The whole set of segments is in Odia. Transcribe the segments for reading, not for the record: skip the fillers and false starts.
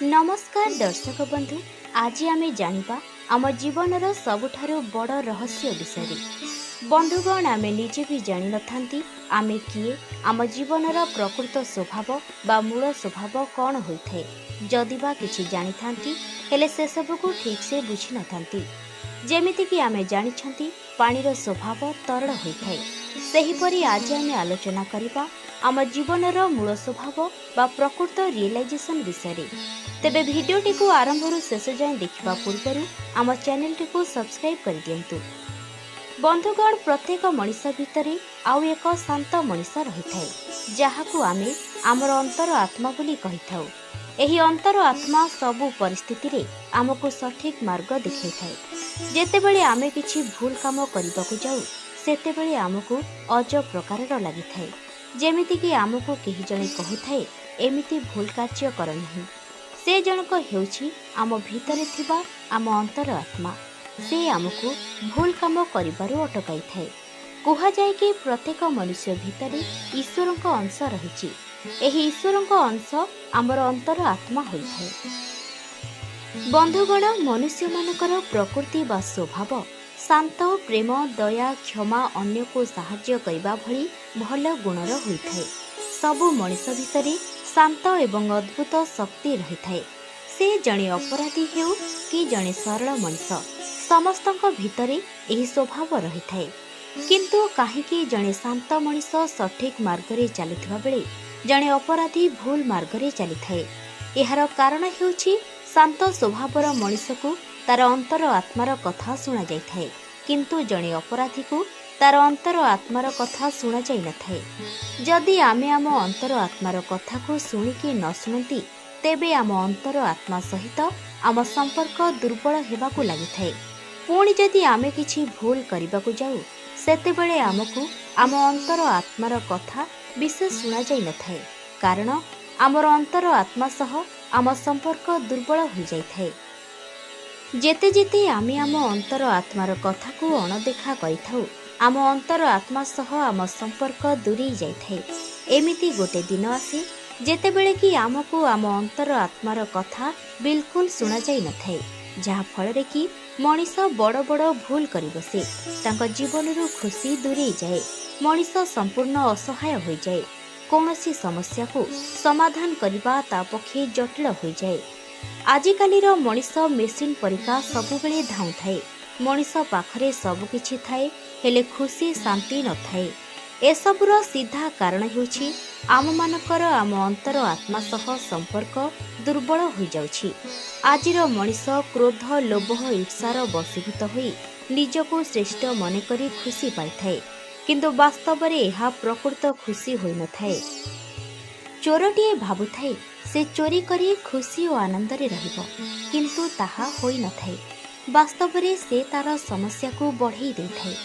ନମସ୍କାର ଦର୍ଶକ ବନ୍ଧୁ, ଆଜି ଆମେ ଜାଣିବା ଆମ ଜୀବନର ସବୁଠାରୁ ବଡ଼ ରହସ୍ୟ ବିଷୟରେ। ବନ୍ଧୁଗଣ, ଆମେ ନିଜେ ବି ଜାଣିନଥାନ୍ତି ଆମେ କିଏ, ଆମ ଜୀବନର ପ୍ରକୃତ ସ୍ୱଭାବ ବା ମୂଳ ସ୍ୱଭାବ କ'ଣ ହୋଇଥାଏ। ଯଦି ବା କିଛି ଜାଣିଥାନ୍ତି, ହେଲେ ସେସବୁକୁ ଠିକ୍ସେ ବୁଝିନଥାନ୍ତି। ଯେମିତିକି ଆମେ ଜାଣିଛନ୍ତି ପାଣିର ସ୍ୱଭାବ ତରଳ ହୋଇଥାଏ, ସେହିପରି ଆଜି ଆମେ ଆଲୋଚନା କରିବା ଆମ ଜୀବନର ମୂଳ ସ୍ୱଭାବ ବା ପ୍ରକୃତ ରିଏଲାଇଜେସନ୍ ବିଷୟରେ। ତେବେ ଭିଡ଼ିଓଟିକୁ ଆରମ୍ଭରୁ ଶେଷ ଯାଏଁ ଦେଖିବା ପୂର୍ବରୁ ଆମ ଚ୍ୟାନେଲଟିକୁ ସବସ୍କ୍ରାଇବ୍ କରିଦିଅନ୍ତୁ। ବନ୍ଧୁଗଣ, ପ୍ରତ୍ୟେକ ମଣିଷ ଭିତରେ ଆଉ ଏକ ଶାନ୍ତ ମଣିଷ ରହିଥାଏ, ଯାହାକୁ ଆମେ ଆମର ଅନ୍ତର ଆତ୍ମା ବୋଲି କହିଥାଉ। ଏହି ଅନ୍ତର ଆତ୍ମା ସବୁ ପରିସ୍ଥିତିରେ ଆମକୁ ସଠିକ୍ ମାର୍ଗ ଦେଖାଇଥାଏ। ଯେତେବେଳେ ଆମେ କିଛି ଭୁଲ କାମ କରିବାକୁ ଯାଉ, ସେତେବେଳେ ଆମକୁ ଅଜବ ପ୍ରକାରର ଲାଗିଥାଏ, ଯେମିତିକି ଆମକୁ କେହି ଜଣେ କହୁଥାଏ, ଏମିତି ଭୁଲ କାର୍ଯ୍ୟ କର ନାହିଁ। ସେ ଜଣକ ହେଉଛି ଆମ ଭିତରେ ଥିବା ଆମ ଅନ୍ତର ଆତ୍ମା। ସେ ଆମକୁ ଭୁଲ କାମ କରିବାରୁ ଅଟକାଇଥାଏ। କୁହାଯାଏ କି ପ୍ରତ୍ୟେକ ମନୁଷ୍ୟ ଭିତରେ ଈଶ୍ୱରଙ୍କ ଅଂଶ ରହିଛି। ଏହି ଈଶ୍ୱରଙ୍କ ଅଂଶ ଆମର ଅନ୍ତର ଆତ୍ମା ହୋଇଥାଏ। ବନ୍ଧୁଗଣ, ମନୁଷ୍ୟମାନଙ୍କର ପ୍ରକୃତି ବା ସ୍ୱଭାବ ଶାନ୍ତ, ପ୍ରେମ, ଦୟା, କ୍ଷମା, ଅନ୍ୟକୁ ସାହାଯ୍ୟ କରିବା ଭଳି ଭଲ ଗୁଣର ହୋଇଥାଏ। ସବୁ ମଣିଷ ଭିତରେ ଶାନ୍ତ ଏବଂ ଅଦ୍ଭୁତ ଶକ୍ତି ରହିଥାଏ। ସେ ଜଣେ ଅପରାଧୀ ହେଉ କି ଜଣେ ସରଳ ମଣିଷ, ସମସ୍ତଙ୍କ ଭିତରେ ଏହି ସ୍ୱଭାବ ରହିଥାଏ। କିନ୍ତୁ କାହିଁକି ଜଣେ ଶାନ୍ତ ମଣିଷ ସଠିକ୍ ମାର୍ଗରେ ଚାଲୁଥିବା ବେଳେ ଜଣେ ଅପରାଧୀ ଭୁଲ ମାର୍ଗରେ ଚାଲିଥାଏ? ଏହାର କାରଣ ହେଉଛି ଶାନ୍ତ ସ୍ୱଭାବର ମଣିଷକୁ ତାର ଅନ୍ତର ଆତ୍ମାର କଥା ଶୁଣାଯାଇଥାଏ, କିନ୍ତୁ ଜଣେ ଅପରାଧୀକୁ ତାର ଅନ୍ତର ଆତ୍ମାର କଥା ଶୁଣାଯାଇନଥାଏ। ଯଦି ଆମେ ଆମ ଅନ୍ତର ଆତ୍ମାର କଥାକୁ ଶୁଣିକି ନ ଶୁଣନ୍ତି, ତେବେ ଆମ ଅନ୍ତର ଆତ୍ମା ସହିତ ଆମ ସମ୍ପର୍କ ଦୁର୍ବଳ ହେବାକୁ ଲାଗିଥାଏ। ପୁଣି ଯଦି ଆମେ କିଛି ଭୁଲ କରିବାକୁ ଯାଉ, ସେତେବେଳେ ଆମକୁ ଆମ ଅନ୍ତର ଆତ୍ମାର କଥା ବିଶେଷ ଶୁଣାଯାଇନଥାଏ, କାରଣ ଆମର ଅନ୍ତର ଆତ୍ମା ସହ ଆମ ସମ୍ପର୍କ ଦୁର୍ବଳ ହୋଇଯାଇଥାଏ। ଯେତେ ଯେତେ ଆମେ ଆମ ଅନ୍ତର ଆତ୍ମାର କଥାକୁ ଅଣଦେଖା କରିଥାଉ, ଆମ ଅନ୍ତର ଆତ୍ମା ସହ ଆମ ସମ୍ପର୍କ ଦୂରେଇ ଯାଇଥାଏ। ଏମିତି ଗୋଟେ ଦିନ ଆସେ ଯେତେବେଳେ କି ଆମକୁ ଆମ ଅନ୍ତର ଆତ୍ମାର କଥା ବିଲକୁଲ ଶୁଣାଯାଇନଥାଏ, ଯାହାଫଳରେ କି ମଣିଷ ବଡ଼ ବଡ଼ ଭୁଲ କରିବସେ। ତାଙ୍କ ଜୀବନରୁ ଖୁସି ଦୂରେଇ ଯାଏ, ମଣିଷ ସମ୍ପୂର୍ଣ୍ଣ ଅସହାୟ ହୋଇଯାଏ, କୌଣସି ସମସ୍ୟାକୁ ସମାଧାନ କରିବା ତା ପକ୍ଷେ ଜଟିଳ ହୋଇଯାଏ। ଆଜିକାଲିର ମଣିଷ ମେସିନ୍ ପରିକା ସବୁବେଳେ ଧାଉଁଥାଏ। ମଣିଷ ପାଖରେ ସବୁକିଛି ଥାଏ, ହେଲେ ଖୁସି ଶାନ୍ତି ନଥାଏ। ଏସବୁର ସିଧା କାରଣ ହେଉଛି ଆମମାନଙ୍କର ଆମ ଅନ୍ତର ଆତ୍ମା ସହ ସମ୍ପର୍କ ଦୁର୍ବଳ ହୋଇଯାଉଛି। ଆଜିର ମଣିଷ କ୍ରୋଧ, ଲୋଭ, ଈର୍ଷାର ବଶୀଭୂତ ହୋଇ ନିଜକୁ ଶ୍ରେଷ୍ଠ ମନେକରି ଖୁସି ପାଇଥାଏ, କିନ୍ତୁ ବାସ୍ତବରେ ଏହା ପ୍ରକୃତ ଖୁସି ହୋଇନଥାଏ। ଚୋରଟିଏ ଭାବୁଥାଏ ସେ ଚୋରି କରି ଖୁସି ଓ ଆନନ୍ଦରେ ରହିବ, କିନ୍ତୁ ତାହା ହୋଇନଥାଏ। ବାସ୍ତବରେ ସେ ତାର ସମସ୍ୟାକୁ ବଢ଼େଇ ଦେଇଥାଏ।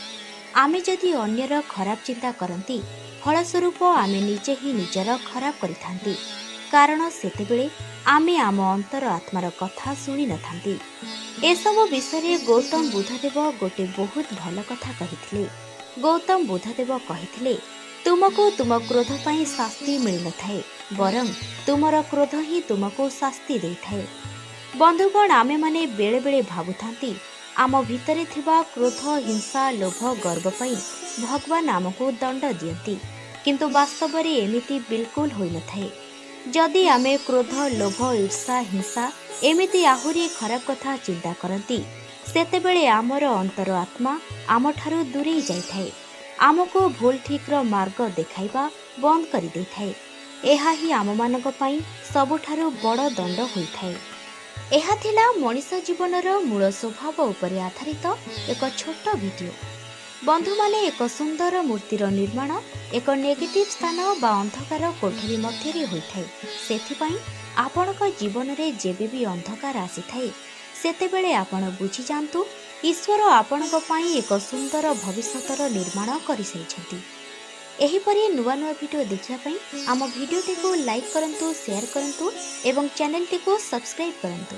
ଆମେ ଯଦି ଅନ୍ୟର ଖରାପ ଚିନ୍ତା କରନ୍ତି, ଫଳସ୍ୱରୂପ ଆମେ ନିଜେ ହିଁ ନିଜର ଖରାପ କରିଥାନ୍ତି, କାରଣ ସେତେବେଳେ ଆମେ ଆମ ଅନ୍ତର ଆତ୍ମାର କଥା ଶୁଣିନଥାନ୍ତି। ଏସବୁ ବିଷୟରେ ଗୌତମ ବୁଦ୍ଧଦେବ ଗୋଟେ ବହୁତ ଭଲ କଥା କହିଥିଲେ। ଗୌତମ ବୁଦ୍ଧଦେବ କହିଥିଲେ, ତୁମକୁ ତୁମ କ୍ରୋଧ ପାଇଁ ଶାସ୍ତି ମିଳିନଥାଏ, ବରଂ ତୁମର କ୍ରୋଧ ହିଁ ତୁମକୁ ଶାସ୍ତି ଦେଇଥାଏ। ବନ୍ଧୁଗଣ, ଆମେମାନେ ବେଳେବେଳେ ଭାବୁଥାନ୍ତି ଆମ ଭିତରେ ଥିବା କ୍ରୋଧ, ହିଂସା, ଲୋଭ, ଗର୍ବ ପାଇଁ ଭଗବାନ ଆମକୁ ଦଣ୍ଡ ଦିଅନ୍ତି, କିନ୍ତୁ ବାସ୍ତବରେ ଏମିତି ବିଲକୁଲ ହୋଇନଥାଏ। ଯଦି ଆମେ କ୍ରୋଧ, ଲୋଭ, ଈର୍ଷା, ହିଂସା ଏମିତି ଆହୁରି ଖରାପ କଥା ଚିନ୍ତା କରନ୍ତି, ସେତେବେଳେ ଆମର ଅନ୍ତର ଆତ୍ମା ଆମଠାରୁ ଦୂରେଇ ଯାଇଥାଏ, ଆମକୁ ଭୁଲ ଠିକ୍ର ମାର୍ଗ ଦେଖାଇବା ବନ୍ଦ କରିଦେଇଥାଏ। ଏହା ହିଁ ଆମମାନଙ୍କ ପାଇଁ ସବୁଠାରୁ ବଡ଼ ଦଣ୍ଡ ହୋଇଥାଏ। ଏହା ଥିଲା ମଣିଷ ଜୀବନର ମୂଳ ସ୍ୱଭାବ ଉପରେ ଆଧାରିତ ଏକ ଛୋଟ ଭିଡ଼ିଓ। ବନ୍ଧୁମାନେ, ଏକ ସୁନ୍ଦର ମୂର୍ତ୍ତିର ନିର୍ମାଣ ଏକ ନେଗେଟିଭ୍ ସ୍ଥାନ ବା ଅନ୍ଧକାର କୋଠରୀ ମଧ୍ୟରେ ହୋଇଥାଏ। ସେଥିପାଇଁ ଆପଣଙ୍କ ଜୀବନରେ ଯେବେ ବି ଅନ୍ଧକାର ଆସିଥାଏ, ସେତେବେଳେ ଆପଣ ବୁଝିଯାଆନ୍ତୁ ଈଶ୍ୱର ଆପଣଙ୍କ ପାଇଁ ଏକ ସୁନ୍ଦର ଭବିଷ୍ୟତର ନିର୍ମାଣ କରିସାରିଛନ୍ତି। ଏହିପରି ନୂଆ ନୂଆ ଭିଡ଼ିଓ ଦେଖିବା ପାଇଁ ଆମ ଭିଡ଼ିଓଟିକୁ ଲାଇକ୍ କରନ୍ତୁ, ସେୟାର କରନ୍ତୁ ଏବଂ ଚ୍ୟାନେଲଟିକୁ ସବସ୍କ୍ରାଇବ୍ କରନ୍ତୁ।